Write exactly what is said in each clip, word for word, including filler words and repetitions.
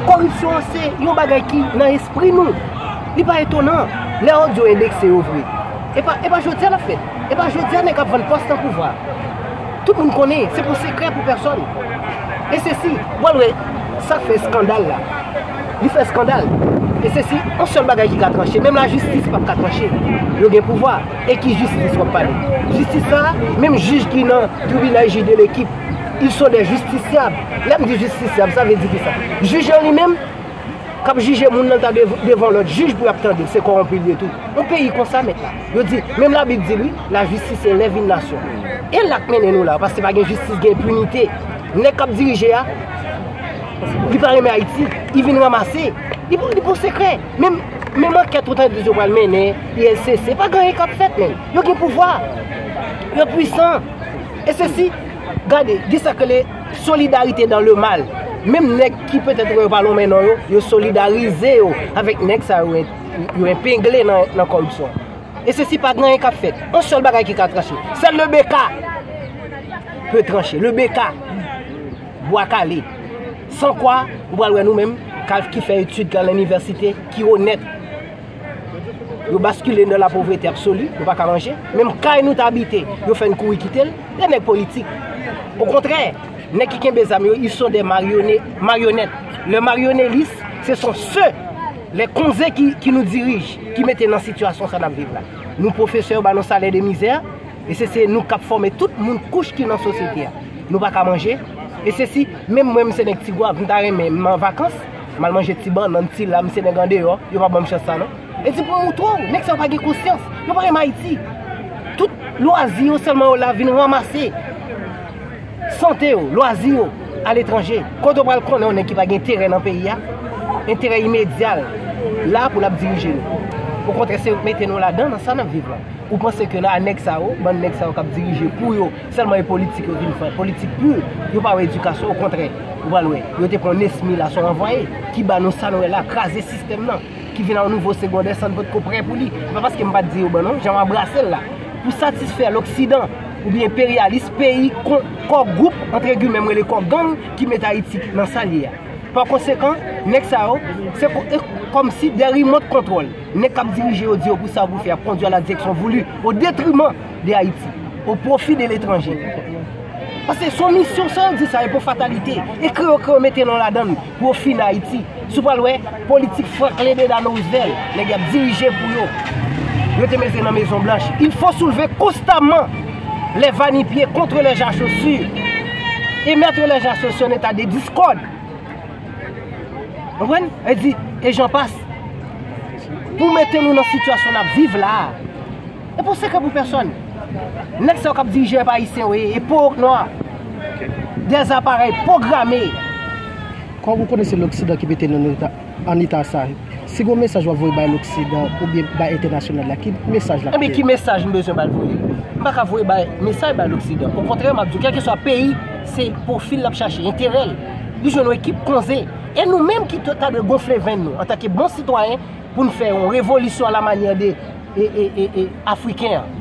Koripsyon an se yon bagay ki nan espri nou. Li pa etonan lè yo di yo endekse yo vre. E pa, e pa jodi a l ap fèt. E pa jodi a nèg ap vann pòs nan pouvwa. Tout moun konnen, se pa yon sekrè pou pèsòn. E se si, w al wè, sa k fè eskandal la. Li fè eskandal. E se si, yon sèl bagay ki ka tranche. Menm lajistis p ap ka tranche. Yo gen pouvwa. E ki jistis w ap pale? Jistis sa, menm jij ki nan tribinal, jij de lekip, ils sont des justiciables. Lè m di jistisyab, sa vle di ki sa? Jij lan li menm, k ap jije moun nan, l ta dev-, devan lòt jij pou y ap tande l, se kòwonpi l ye tou. Yon peyi konsa, mèt la. Yo di, menm Labib di l, wi, la justice élève une nation. E la k mennen nou la, paske pa gen jistis, gen enpinite. Nèg k ap dirije a, li pa renmen Ayiti, li vin ranmase. Li pou, li pou sekrè. Menm, menm ankèt ou tande yo pral mennen, I L C C, pa gen anyen k ap fèt, menm. Yo gen pouvwa. Yo pwisan. E se si, gade, gen sa k rele solidarité dans le mal. Menm nèg ki petèt wè yo pa lonmen non yo, yo solidarize yo avèk nèg sa yo, yo enpengle nan, nan kòripsyon. E se si pa gen anyen k ap fèt. Yon sèl bagay ki ka tranche. Sèl le B K peut trancher. Le B K. Bwa kale. San kwa, ou pral wè nou menm, k al, ki fè etid, k al nan inivèsite, ki onèt. Yo baskile nan lapovrete absoli, nou pa ka manje. Menm kay nou t abite, yo fè n kouri kite l. Lè nèg politik. Okontrè, nèg ki kenbe zam yo, ils sont des marione-, marionnettes. Les marionnellistes, ce sont ceux, les konze ki, ki nou dirije, ki mete nan sitiyasyon sa n ap viv la. Nou pwofesè yo ba nou salè de mizè, e se, se nou k ap fòme tout moun kouch ki nan sosyete a. Nou pa ka manje. E se si, menm mwen, m se nèg Tigwav, m ta renmen, m an vakans, m al manje ti bannann, ti lam, se nèg andeyò, yo pa ban m chans sa non. E di pou m montre w, nèg sa yo pa gen konsyans, yo pa renmen Ayiti. Tout lwazi yo sèlman yo la vin ranmase. Sante yo, lwazi yo, aletranje. Kote w pral konnen yon nèg ki pa gen enterè nan peyi a, enterè imedya l, la pou l ap dirije nou. Okontrè, se yo k mete nou ladan, nan sa n ap viv la. Ou panse ke nan nèg sa yo, bann nèg sa yo k ap dirije pou yo, sèlman e politik yo vin fè, politik pu, yo pa wè edikasyon, okontrè, ou pral wè, yo te pran nesmi la, se yon anvwaye, ki ba nou sa nou wè la, kraze sistèm nan, ki vin a yon nivo segondè san n potko prè pou li. Se pa paske m pa t di yo ban non, jan m ap brase l la. Pou satisfè loksidan, oubyen enperyalis, peyi, kò gwoup, antre gimè, m rele kò gang, ki met Ayiti nan sa l ye a. Pa konsekan, nèg sa yo, se ko-, e kòmsi de remote control. Nèg k ap dirije yo di yo pou sa yo pou fè, y ap kondui a la direksyon voulu, au détriment de Ayiti, au profit de l'étranger. Paske se yon misyon, sa yo di sa, e pou fatalite. E kreyo, kreyo mete non ladan l pou yo fin Ayiti. Si w pral wè, politik Franklin Delano Roosevelt, nèg y ap dirije pou yo. Yo te mete nan Mezon Blanch. Il faut soulever constamment les va-n-pieds contre les achaussures et mettre les achaussures en état de discorde. Konprann? E di, e jan pas. Pou mete nou nan sitiyasyon n ap viv la a. E pou sekrè pou pèsòn. Nèg sa yo k ap dirije e pa ayisyen yo ye, e po nwa. Des appareils programmés. Kòm ou konnen se loksidan ki mete nou nan eta, an eta sa, si gon mesaj w ap voye bay loksidan oubyen bay entènasyonal la, ki mesaj l ap voye? Ebyen, ki mesaj m bezwen ba l voye? M pa ka voye bay mesaj bay loksidan. Okontrè, m ap di w, kèlkeswa peyi, se pwofil l ap chache, enterè l. Li jwenn yon ekip konze. E nou menm ki ta dwe gonfle venn nou, antanke bon sitwayen, pou n fè yon revolisyon alamanyè de e, e, e, e, Afriken an.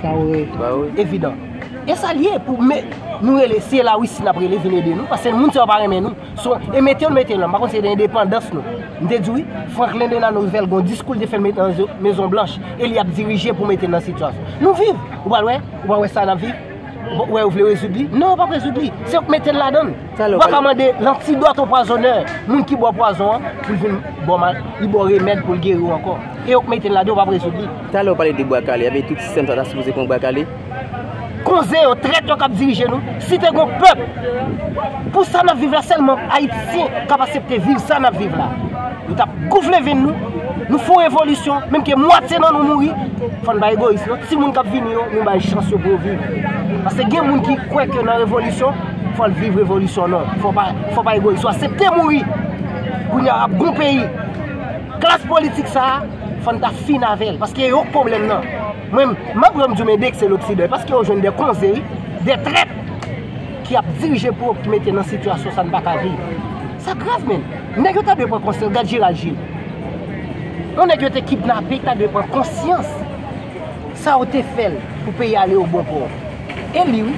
Traoré. Traoré. Evidan. E sa l ye pou me-, nou rele, si e Larisi n ap rele vin ede nou, paske moun sa yo pa renmen nou. So, e mete yo, mete yo la, m pa konn si se de endepandans nou. M te di wi, Franklin Delano Roosevelt gon diskou l te fè l mete nan zo-, Mezon Blanch, e li ap dirije pou mete n nan sitiyasyon. Nou viv, ou pral wè, ou pral wè sa n ap viv. Ou wè yo vle rezoud li? Non, yo p ap rezoud li. Se yo k mete l ladan l. Ou pa ka mande lantidòt o pwazonè, moun ki bwè pwazon an, pou l vin ba w mal, li ba w remèd pou l geri w ankò. E yo k mete l ladan, yo p ap rezoud li. Talè w pale de bwa kale, ebyen tout sistèm sa ta sipoze pran bwa kale. Konze yo, trèt yo k ap dirije nou. Si te gon pèp, pou sa n ap viv la, sèlman Ayisyen k ap aksepte viv sa n ap viv la. Nou t ap gonfle venn nou, nou fè yon revolisyon, menm ke mwatye nan nou mouri, fò n pa egoyis non. Timoun k ap vini yo, nou bay chans yo pou yo viv. Paske gen moun ki kwè ke nan revolisyon, fò l viv revolisyon non. Fò pa, fò pa egoyis, ou aksepte mouri. Kounye a ap gon peyi. Klas politik sa a, fò n ta fin avè l, paske yo k pwoblèm nan. Mwen, m ap rann di w m endekse loksidan, paske yo jwenn de konze, wi, de trèt ki ap dirije pou yo, ki mete nan sitiyasyon sa n pa ka viv. Sa grav, menn. Nèg yo ta dwe pran konsyans. Gad Gérald Gilles. Yon nèg yo te kidnape, ta dwe pran konsyans. Sa yo te fè l pou peyi ale yo bon pò. E li, wi,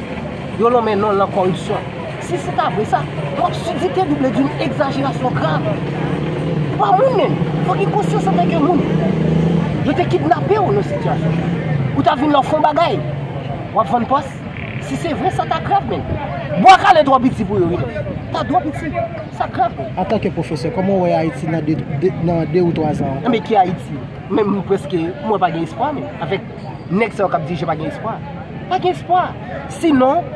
yo lonmen non l nan kòripsyon. Si se ta vre sa, w ap sou di te double d'une exagération grave. Ou pa moun menm, fòk gen konsyans antanke moun. Yo te kidnape w nan sitiyasyon. Ou ta vin la w fè yon bagay. W ap vann pòs. Si se vre sa ta grav menm. Bwa kale twò piti pou yo wi. Ta twò piti. Sa grav menm. Antanke pwofesè, kòman w wè Ayiti nan de, de, nan de ou twa zan ankò? Enben ki Ayiti? Menm prèske, mwen pa gen espwa menm. Avèk nèg sa yo k ap dirije pa gen espwa. Pa gen espwa. Sinon,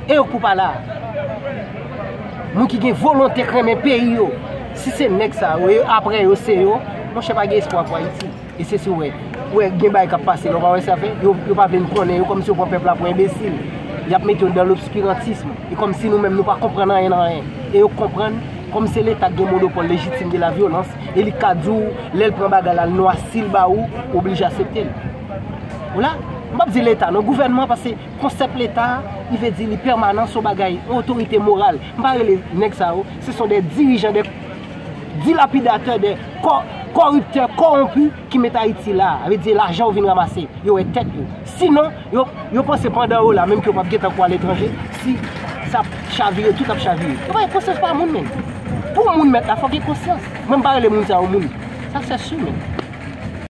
e yo k pou pa la. Moun ki gen volonte k renmen peyi yo. Si se nèg sa yo, e apre yo se yo, monchè pa gen espwa pou Ayiti. E se si w wè, w wè gen bagay k ap pase la, w pa wè sa fè, yo, yo pa vle n konnen, yo kòmsi yo pran pèp la pou enbesil. Y ap mete yo dans l'obscurantisme. E kòmsi nou menm nou pa konprann anyen nan anyen. E yo konprann, kòm se Leta k gen monopòl légitime de la violence, e li ka di w, lè l pran bagay la, l nwa, si l ba ou, ou oblije aksepte l. Ou la, m p ap di Leta, non, gouvènman, paske konsèp Leta, li vle di li pèmanan, se yon bagay, yon otorite moral. M pa rele nèg sa yo, se son de dirijan, de dilapidatè, de kò-, kòriptè, kòwonpi ki met Ayiti la. Sa vle di lajan yo vin ranmase, yo wè tèt yo. Sinon, yo, yo panse pandan yo la, menm ke yo p ap gentan kou aletranje, si sa ap chavire, tout ap chavire. Yo pa gen konsyans pa moun menm. Pou moun mèt la, fòk gen konsyans. Mwen m pa rele moun sa yo moun. Sa se si menm.